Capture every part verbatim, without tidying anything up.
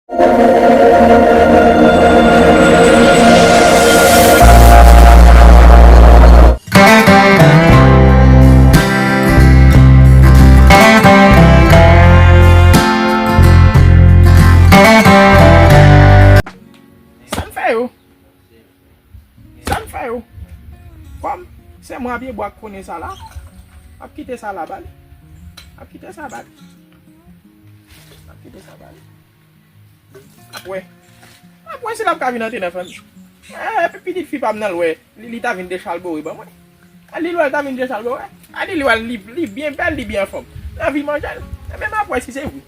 Sa m fè yo? Sa m fè yo? Kòm se mwen a pye bwa k konnen sa la, m ap kite sa la ba li. M ap kite sa ba li. M ap kite sa ba li. Apre, apre si l ap ka vin antre nan fanmi. Eh, pitit fi pa m nan l wè, li, li ta vin dechalbore ban mwen. A li l wè l ta vin dechalbore. A li l wè li, li byen bèl, li byen anfòm. L anvi manje l. Ebyen m ap wè si se vre.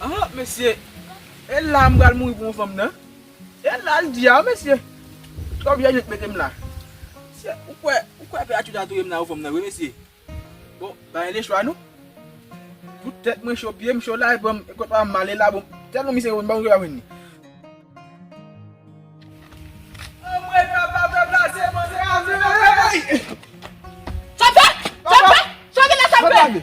Ah, mesye, e la m pral mouri pou yon fanm nan. E la l di a, mesye. Kòm jan yo t mete m la. Mesye, ou kwè, ou kwè Pè Atchou ta touye m la pou fanm nan vre, mesye? Bon, pa gen lechwa non. Tout tèt mwen cho, pye m cho la, e pran m, e kot pa m ale la, bon, tèlman misye yo, m pa konn kote l ap jwenn li. Anmwey, papa, papa, se manje avè. Sa fè? Sa fè? Sa genlè sa fè?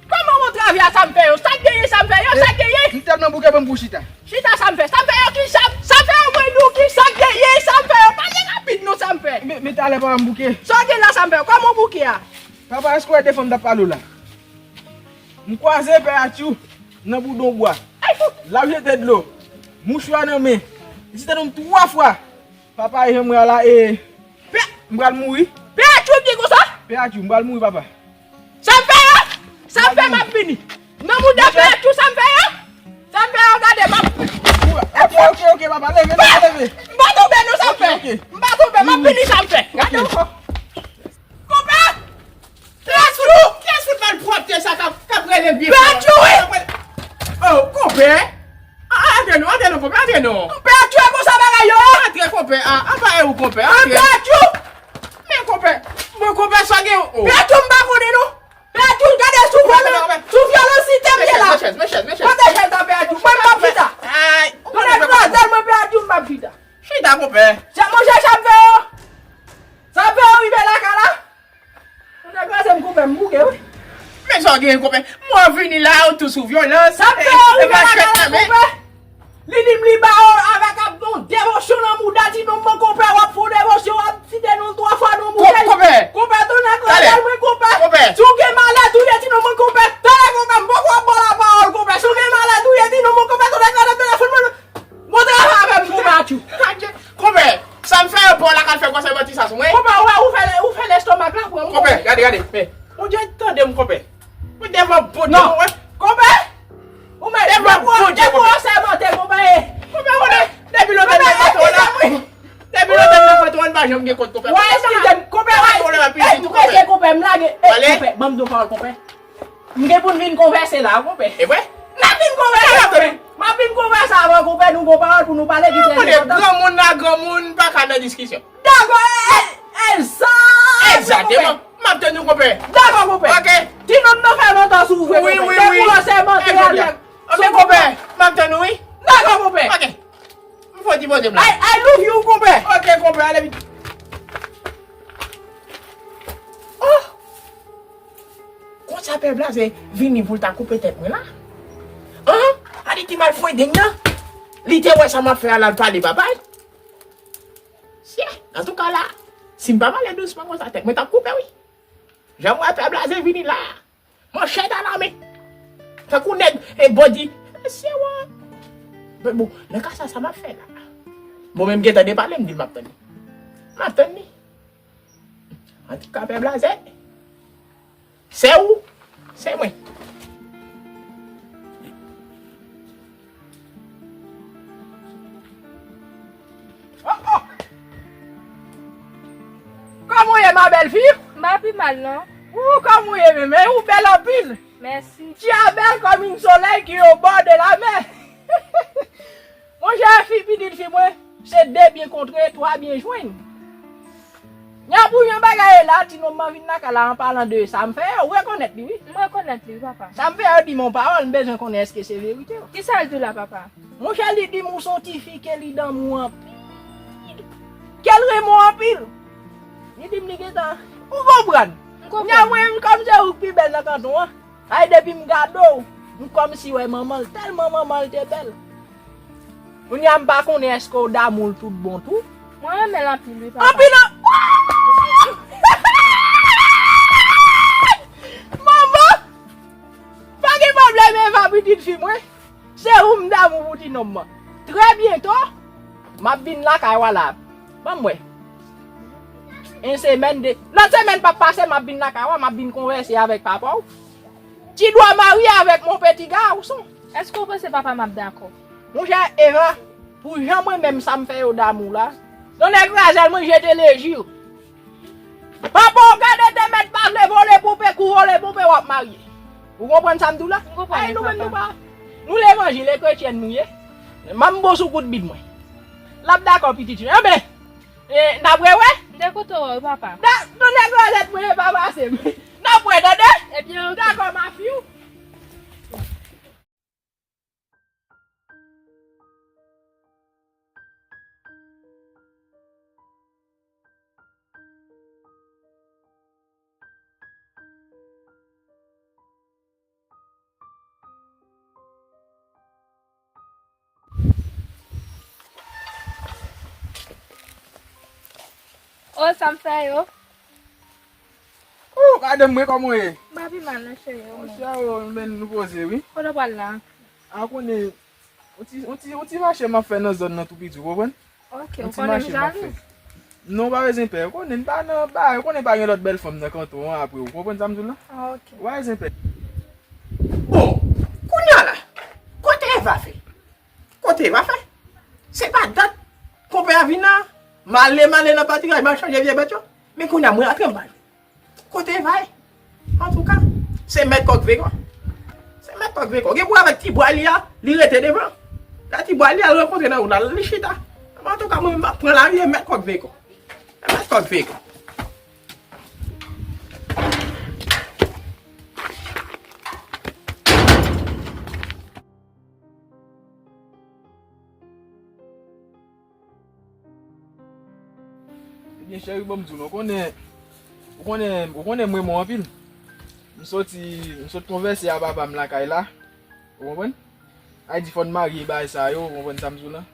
Kòman w antrave a sa m fè yo? Sa k genyen sa m fè yo? Sa k genyen? M tèlman bouke, ban m pou chita. Chita sa m fè? Sa m fè yo ki sa? Sa fè yo mwen di w ki sa k genyen? Sa m fè yo? Pale rapid non sa m fè. Men, men talè papa m bouke. Sa w gen la sa m fè yo? Kòman w bouke a? Papa, èske w wè de fanm t ap pale w la? M kwaze Pè Atchou nan boudon bwa. L ap jete dlo. Mouchwa nan men. Li site non m twa fwa. Papa, e jan m wè a la, e, m pral mouri. Pè Atchou di konsa? Pè Atchou, m pral mouri, papa. Sa m fè yo? Sa m fè m ap vini. Nan mouda Pè Atchou, sa m fè yo? Sa m fè yo, gade, m ap... Ok, ok, ok, papa, leve, leve, leve. M pa tonbe non, sa m fè. Ok, ok. M pa tonbe, m ap vini, sa m fè. Gade ankò. Konpè! Kiyès fout, kiyès fout malpwòpte sa k ap, k ap rele vye... Pè Atchou, wi! Oh, konpè! Ah, antre non, antre non, konpè, antre non. Pè Atchou, e konsa bagay yo ye? Antre, konpè, ah, apa e ou, konpè, antre. Pè Atchou! Men konpè, bon, konpè, sa gen, oh. Pè Atchou, m pa konnen non. Pè Atchou, gade sou vyo-, sou vyolansi tèm ye la. Mechèz, mechèz, mechèz. Kote chèz la, Pè Atchou? Mwen, m ap chita. Ay, ou konnen matmwazèl, mwen, Pè Atchou, m ap chita. Chita, konpè. Monchè, sa m fè yo? Sa m fè yo rive lakay la? Ou te kraze m, konpè, m bouke, wi. Men sa w genyen, konpè? Mwen vini la, ou tou sou vyolans. Sa fè ou rive lakay la, konpè? Li di m li ba w avèk ap gon devosyon nan mouda ti nonm mwen, konpè, w ap fè yon devosyon, w ap site non l twa fwa nan mouda l. Konpè! Konpè, tonnè kraze l, mwen, konpè. Konpè! Si w gen malèt ou ye ti nonm mwen, konpè, talè, konpè, m poko ap ba w lapawòl, konpè. Si w gen malèt ou ye ti nonm mwen, konpè, tonnè kraze m, telefòn mwen. Bon travay avè m, konpè Atchou. Konpè, sa m fè yo pa w la k al fè konsèy manti sa sou mwen. Konpè, ou wè, ou fè, ou fè lestomak la pran m. Konpè, gade, gade. Men, ou dwe tande m, konpè. Mwen devan bondye, non, mwen wè. Konpè, ou mèt devan bondye, depi w sèmante, konpè. Konpè, ou wè, depi lontan m nan patwon la. Depi lontan m nan patwon, m pa janm gen kont, konpè. Wè, eskize m, konpè, wè. Pwoblèm ap vini tou, konpè. Konpè, m lage. Konpè, ban m di w pawòl, konpè. M gen pou n vin konvèse la, konpè. E vre? N ap vin konvèse, konpè. M ap vin konvèse avè w, konpè, nou gon pawòl pou nou pale ki trè enpòtan. Granmoun la, granmoun pa ka nan diskisyon. Dakò, e, e, egzakteman. M ap tann ou, konpè. Dakò, konpè. Ok. Ti nonm nan fè lontan sou ou vre, konpè. Wi, wi, wi. Depi w sèmante avèk. Ok, konpè. M ap tann ou, wi. Dakò, konpè. Ok. M fò di bondye m la. I, I love you, konpè. Ok, konpè, ale vit. Oh! Konsa pè Blaze vini pou l ta koupe tèt mwen la? An? A li ki mal fwen deng nan? Li te wè sa m ap fè a, l al pale papa l. Sye, antouka la, si m pa pale dousman konsa, tèt mwen t ap koupe, wi. Jan m wè pè Blaze vini la, manchèt alamen. Tankou nèg e bandi. Mesye, wa. Men bon, nan ka sa, sa m ap fè la? Bon, men m gentan depale, m di l m ap tann li. M ap tann li. Antouka, pè Blaze, se ou, se mwen. Oh, oh. Kòman w ye, ma bèl fi? M pa pi mal, non. Ou, kòman w ye menm? Ou bèl anpil. Mèsi. Tu as belle comme une soleil qui est au bord de la mer. Monchè, fi, pitit fi mwen, se de byen kontre, twa byen jwenn. Nya pou yon bagay la, ti nonm mwen vin lakay la, an palan de sa m fè, ou rekonèt li, wi. M rekonèt li, wi, papa. Sa m fè, yo di m yon pawòl, m bezwen konnen èske se verite, wi. Kisa l di w la, papa? Monchè, li di m ou se yon tifi ke li danmou anpil. Ke l renmen w anpil. Li di m li gentan. Ou konprann? M konprann. Nya mwen, kòm se ou k pi bèl nan kanton an, ay, depi m gade w, M kòmsi wè manman l, tèlman manman l te bèl. Kounye a m pa konnen èske w damou l tout bon tou. Mwen renmen l anpil, wi, papa. Anpil an-, manman! Pa gen pwoblèm, Eva, pitit fi mwen. Se ou m damou pou ti nonm mwen. Trè byento, m ap vin lakay w la. Ban m wè. Yon semèn, de, lòt semèn p ap pase, m ap vin lakay w, m ap vin konvèse avèk papa w. Ti dwa marye avèk mon peti gason. Èske w panse papa m ap dakò? Monchè, Eva, pou jan mwen menm sa m fè yo damou la, tonnè kraze l, mwen jete leji yo. Papa, w gade te mèt pa vle vole poupe, kou vole poupe, w ap marye. Ou konprann sa m di w la? M konprann, papa. Ay, nou menm nou pa. Nou levanjil, e kretyèn nou ye. Manman bon sou kout bib mwen. L ap dakò, pitit fi. Anben, e, n ap rewè? M te kontan wè w, papa. Da, tonnè kraze l, mwen pa pase m. N ap wè, tande? Ebyen, oke. Dakò, ma fi w. Oh, sa m fè yo? Oh, madanm mwen, kòman w ye? M pa pi mal non, cheri, ou menm? Monchè, oh, men nou poze, wi. Kote w pral la? A, konnen, yon ti, yon ti, yon ti mache m ap fè nan zòn nan tou piti, ou konprann? Ok, ou konnen m jalou? Non, pa bezwen pè. Ou konnen m pa nan bagay, ou konnen pa gen lòt bèl fanm nan kanton an apre ou. Ou konprann sa m di w la? Ah, ok. Ou pa bezwen pè. Bon, kounye a la, kote Eva fè? Kote Eva fè? Se pa dat konpè a vin la, m ale, m ale nan patiraj, m al chanje vye bèt yo. Men kounye a, mwen rantre m pa jwenn. Kote Eva ye? Antouka, se mèt kòk vekò. Se mèt kòk vekò. Gen pou avèk ti bwa li a, li rete devan. Lè ti bwa li a, l rankontre nan wout la, li chita. Antouka, mwen, m ap pran lari e mèt kòk vekò. E mèt kòk vekò. Ebyen, cheri, ban m di w non, ou konnen, ou konnen, ou konnen m renmen w anpil. M soti, m sot konvèse a papa m lakay la. Ou konprann? Ay di fò n marye bagay sa yo, ou konprann sa m di w la?